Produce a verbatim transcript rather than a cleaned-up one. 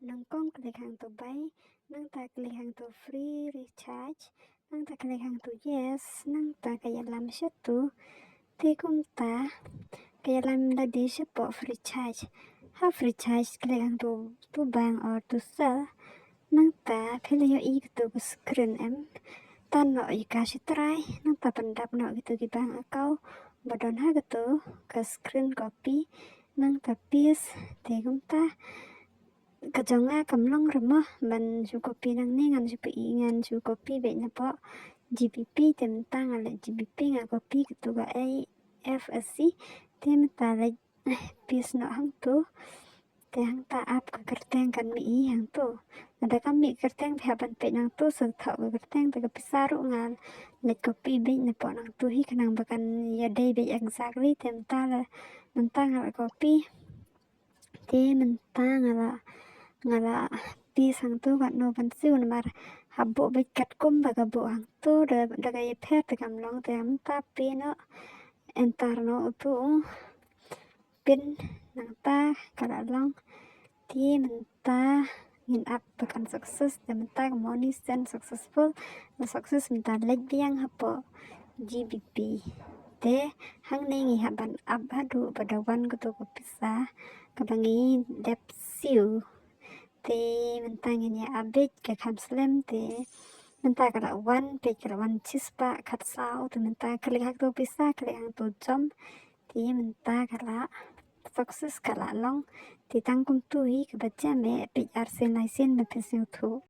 Nyngkong klik hangto buy, nangta klik hangto free recharge, nangta klik hangto yes, nangta ka ïalam shatu. Te kumta ka ïalam lade shapoh free recharge. Ha free recharge klik hangto to buy or to sell. Nangta phi la ïohi kato ka screen em. Tan noh ïa ka shi trai, nangta pyndap noh kito ki bank account ba don ha kato ka screen copy, nangta paste. Te kumta ka jong nga kam long re mo ban shu copy nangne, ngan shu pynï, ngan shu copy beit napoh G B P. Te mynta nga leit G B P, nga copy kato ka A F S C. Te mynta leit paste noh hangto. Te hangta ap ka kyrteng kan mih hi hangto. Lada kam mih kyrteng phi hap ban peit nangto, sa thoh ka kyrteng. Te ka pisa ruh nga leit copy beit napoh nangto hi khnang ba kan ïadei beit exactly. Te mynta la, mynta nga la copy. Te mynta nga la, nga la paste hangto. Katno ban siew namar hap buh beit katkum ba ka buh hangto, da, da ka ïapher te kam long. Te mynta paste noh, enter noh uto u pin, nangta ka la long. Te mynta ngin ap ba kan success. Te mynta ka money send successful, la success. Mynta leit biang hapoh G B P. Te hangne ngi hap ban ap haduh ba da wan kato ka pisa kaba ngi dep siew. Te mynta ngin ïa ap beit, ka kham slem. Te mynta ka la wan, peit ka la wan shispah khatsaw. Te mynta klik ha kato pisa, klik hangto jump. Te mynta ka la success, ka la long. Te tang kumto hi kaba jam eh, peit arsien laisien ba phin sngewthuh.